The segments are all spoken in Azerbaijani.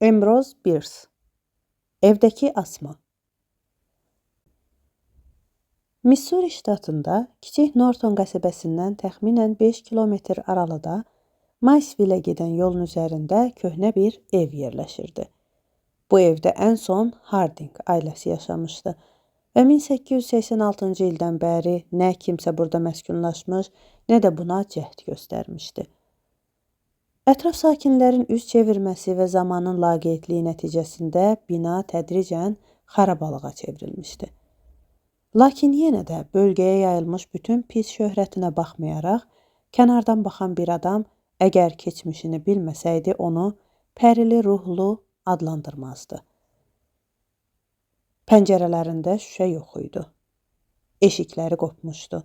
Ambrose Bierce. Evdəki asma. Missouri ştatında kiçik Norton qəsəbəsindən təxminən 5 kilometr aralıda Maysvillə gedən yolun üzərində köhnə bir ev yerləşirdi. Bu evdə ən son Harding ailəsi yaşamışdı və 1886-cı ildən bəri nə kimsə burada məskunlaşmış, nə də buna cəhd göstərmişdi. Ətraf sakinlərin üz çevirməsi və zamanın laqeydliyi nəticəsində bina tədricən xarabalığa çevrilmişdi. Lakin yenə də bölgəyə yayılmış bütün pis şöhrətinə baxmayaraq, kənardan baxan bir adam əgər keçmişini bilməsəydi, onu pərili ruhlu adlandırmazdı. Pəncərələrində şüşə yox idi. Eşikləri qopmuşdu.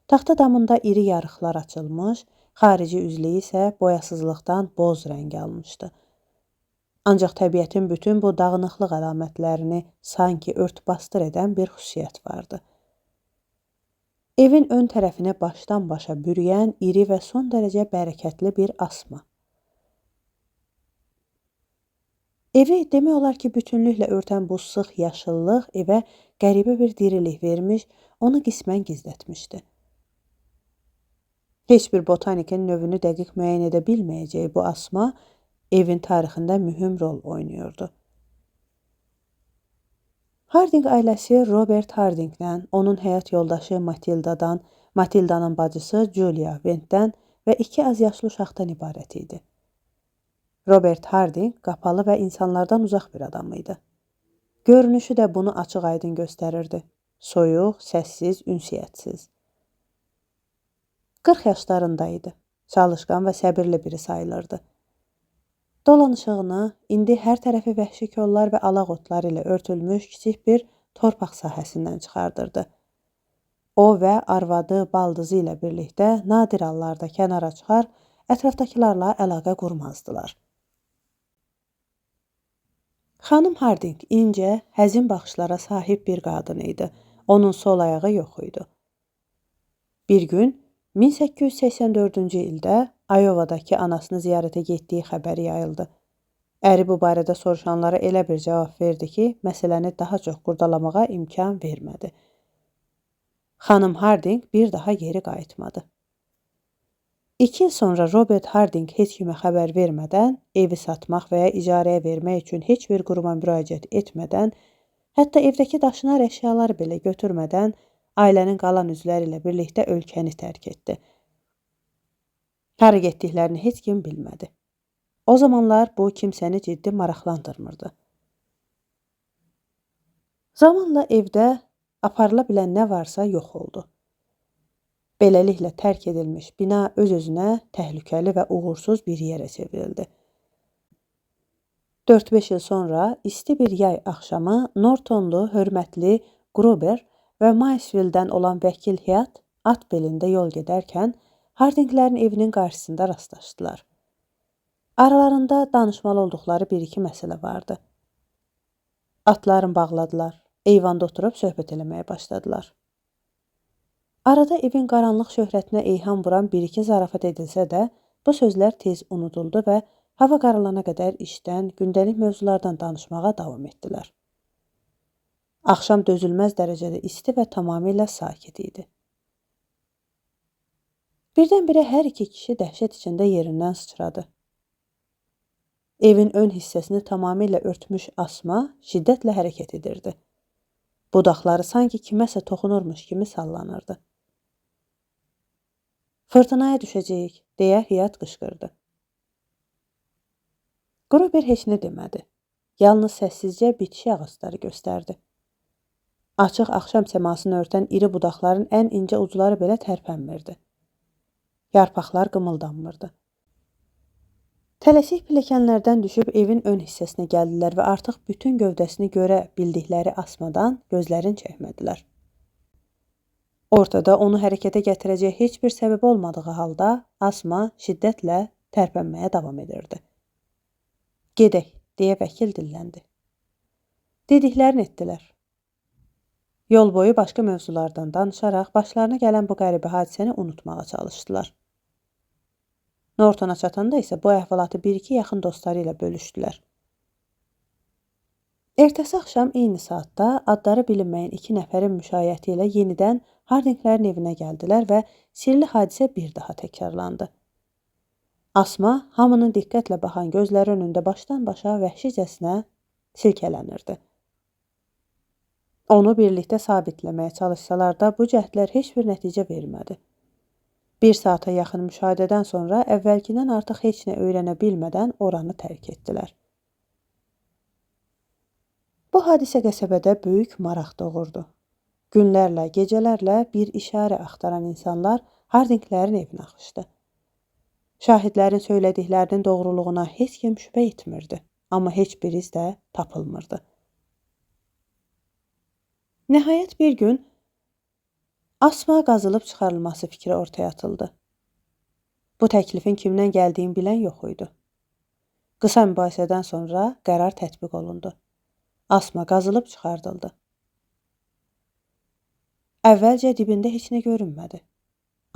Taxta damında iri yarıqlar açılmış, xarici üzlüyü isə boyasızlıqdan boz rəng almışdı. Ancaq təbiətin bütün bu dağınıqlıq əlamətlərini sanki ört-basdır edən bir xüsusiyyət vardı. Evin ön tərəfini başdan başa bürüyən iri və son dərəcə bərəkətli bir asma. Evi demək olar ki, bütünlüklə örtən bu sıx yaşıllıq evə qəribə bir dirilik vermiş, onu qismən gizlətmişdi. Heç bir botanikin növünü dəqiq müəyyən edə bilməyəcəyi bu asma evin tarixində mühüm rol oynayırdı. Harding ailəsi Robert Hardinglə, onun həyat yoldaşı Matildadan, Matildanın bacısı Julia Wentdən və iki azyaşlı uşaqdan ibarət idi. Robert Harding qapalı və insanlardan uzaq bir adam idi. Görünüşü də bunu açıq-aydın göstərirdi. Soyuq, səssiz, ünsiyyətsiz. 40 yaşlarında idi. Çalışqan və səbirli biri sayılırdı. Dolanışığını indi hər tərəfi vəhşi kollar və alaq otları ilə örtülmüş kiçik bir torpaq sahəsindən çıxardırdı. O və arvadı, baldızı ilə birlikdə nadir hallarda kənara çıxar, ətrafdakılarla əlaqə qurmazdılar. Xanım Harding incə, həzin baxışlara sahib bir qadın idi. Onun sol ayağı yox idi. Bir gün 1884-cü ildə Ayovadakı anasını ziyarətə getdiyi xəbəri yayıldı. Əri bu barədə soruşanlara elə bir cavab verdi ki, məsələni daha çox qurdalamağa imkan vermədi. Xanım Harding bir daha geri qayıtmadı. 2 il sonra Robert Harding heç kimə xəbər vermədən, evi satmaq və ya icarəyə vermək üçün heç bir quruma müraciət etmədən, hətta evdəki daşınar əşyaları belə götürmədən ailənin qalan üzvləri ilə birlikdə ölkəni tərk etdi. Hara getdiklərini heç kim bilmədi. O zamanlar bu kimsəni ciddi maraqlandırmırdı. Zamanla evdə aparıla bilən nə varsa yox oldu. Beləliklə tərk edilmiş bina öz-özünə təhlükəli və uğursuz bir yerə çevrildi. 4-5 il sonra isti bir yay axşamı Nortonlu hörmətli Gruber və Maysvilledən olan vəkil Hyatt at belində yol gedərkən Hardinglərin evinin qarşısında rastlaşdılar. Aralarında danışmalı olduqları bir-iki məsələ vardı. Atlarını bağladılar. Eyvanda oturub söhbət eləməyə başladılar. Arada evin qaranlıq şöhrətinə eyham vuran bir-iki zarafat edilsə də, bu sözlər tez unuduldu və hava qaralana qədər işdən, gündəlik mövzulardan danışmağa davam etdilər. Axşam dözülməz dərəcədə isti və tamamilə sakit idi. Birdən-birə hər iki kişi dəhşət içində yerindən sıçradı. Evin ön hissəsini tamamilə örtmüş asma şiddətlə hərəkət edirdi. Budaqları sanki kiməsə toxunurmuş kimi sallanırdı. Fırtınaya düşəcəyik, deyə Hyatt qışqırdı. Gruber heç nə demədi. Yalnız səssizcə bitişik ağacları göstərdi. Açıq axşam səmasını örtən iri budaqların ən incə ucları belə tərpənmirdi. Yarpaqlar qımıldanmırdı. Tələsik pilləkənlərdən düşüb evin ön hissəsinə gəldilər və artıq bütün gövdəsini görə bildikləri asmadan gözlərini çəkmədilər. Ortada onu hərəkətə gətirəcək heç bir səbəb olmadığı halda asma şiddətlə tərpənməyə davam edirdi. Gedək, deyə vəkil dilləndi. Dediklərini etdilər. Yol boyu başqa mövzulardan danışaraq başlarına gələn bu qəribə hadisəni unutmağa çalışdılar. Nortona çatanda isə bu əhvalatı bir-iki yaxın dostları ilə bölüşdülər. Ertəsi axşam eyni saatda adları bilinməyən 2 nəfərin müşayiəti ilə yenidən Hardinglərin evinə gəldilər və sirli hadisə bir daha təkrarlandı. Asma hamının diqqətlə baxan gözləri önündə başdan başa vəhşicəsinə silkələnirdi. Onu birlikdə sabitləməyə çalışsalar da bu cəhdlər heç bir nəticə vermədi. Bir saata yaxın müşahidədən sonra əvvəlkindən artıq heç nə öyrənə bilmədən oranı tərk etdilər. Bu hadisə qəsəbədə böyük maraq doğurdu. Günlərlə, gecələrlə bir işarə axtaran insanlar Hardinglərin evinə axışdı. Şahidlərin söylədiklərinin doğruluğuna heç kim şübhə etmirdi, amma heç bir iz də tapılmırdı. Nəhayət bir gün asma qazılıb çıxarılması fikri ortaya atıldı. Bu təklifin kimdən gəldiyini bilən yox idi. Qısa mübahisədən sonra qərar tətbiq olundu. Asma qazılıb çıxardıldı. Əvvəlcə dibində heç nə görünmədi.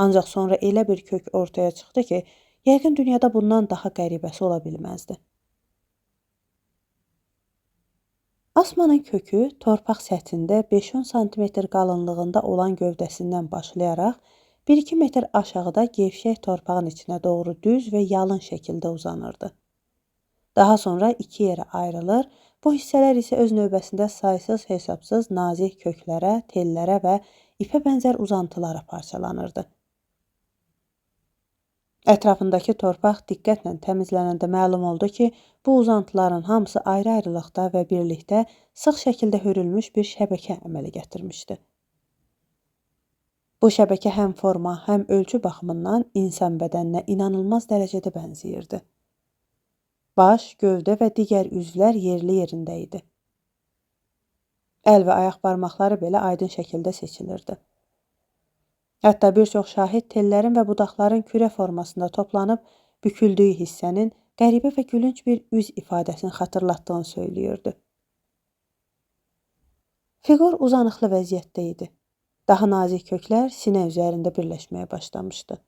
Ancaq sonra elə bir kök ortaya çıxdı ki, yəqin dünyada bundan daha qəribəsi ola bilməzdi. Asmanın kökü torpaq səthində 5-10 sm qalınlığında olan gövdəsindən başlayaraq 1-2 metr aşağıda gevşək torpağın içinə doğru düz və yalın şəkildə uzanırdı. Daha sonra iki yerə ayrılır, bu hissələr isə öz növbəsində saysız hesabsız nazik köklərə, tellərə və ipə bənzər uzantılara parçalanırdı. Ətrafındakı torpaq diqqətlə təmizlənəndə məlum oldu ki, bu uzantıların hamısı ayrı-ayrılıqda və birlikdə sıx şəkildə hörülmüş bir şəbəkə əmələ gətirmişdi. Bu şəbəkə həm forma, həm ölçü baxımından insan bədəninə inanılmaz dərəcədə bənzəyirdi. Baş, gövdə və digər üzvlər yerli yerində idi. Əl və ayaq barmaqları belə aydın şəkildə seçilirdi. Hətta bir çox şahid tellərin və budaqların kürə formasında toplanıb büküldüyü hissənin qəribə və gülünc bir üz ifadəsini xatırlatdığını söylüyürdü. Fiqur uzanıqlı vəziyyətdə idi. Daha nazik köklər sinə üzərində birləşməyə başlamışdı.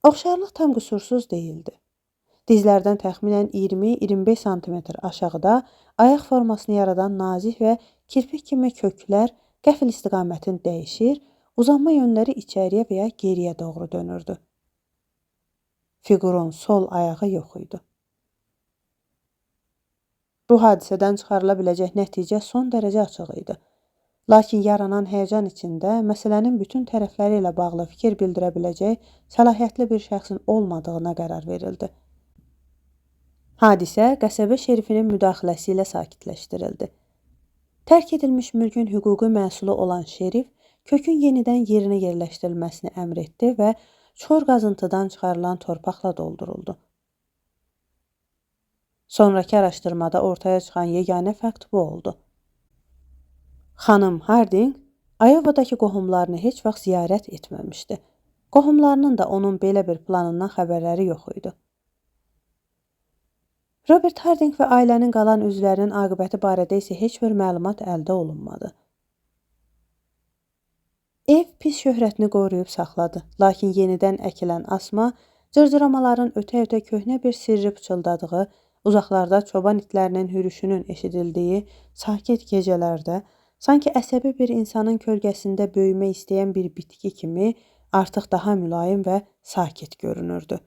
Oxşarlıq tam qüsursuz deyildi. Dizlərdən təxminən 20-25 sm aşağıda ayaq formasını yaradan nazik və kirpik kimi köklər qəfil istiqamətini dəyişir, uzanma yönləri içəriyə və ya geriyə doğru dönürdü. Fiqurun sol ayağı yox idi. Bu hadisədən çıxarıla biləcək nəticə son dərəcə açıq idi. Lakin yaranan həyəcan içində məsələnin bütün tərəfləri ilə bağlı fikir bildirə biləcək səlahiyyətli bir şəxsin olmadığına qərar verildi. Hadisə qəsəbə şerifinin müdaxiləsi ilə sakitləşdirildi. Tərk edilmiş mülkün hüquqi məhsulu olan şerif kökün yenidən yerinə yerləşdirilməsini əmr etdi və çor qazıntıdan çıxarılan torpaqla dolduruldu. Sonrakı araşdırmada ortaya çıxan yeganə fakt bu oldu. Xanım Harding Ayovadakı qohumlarını heç vaxt ziyarət etməmişdi. Qohumlarının da onun belə bir planından xəbərləri yox idi. Robert Harding və ailənin qalan üzvlərinin aqibəti barədə isə heç bir məlumat əldə olunmadı. Ev pis şöhrətini qoruyub saxladı, lakin yenidən əkilən asma cırcıramaların ötə-ötə köhnə bir sirri pıçıldadığı, uzaqlarda çoban itlərinin hürüşünün eşidildiyi sakit gecələrdə sanki əsəbi bir insanın kölgəsində böyümək istəyən bir bitki kimi artıq daha mülayim və sakit görünürdü.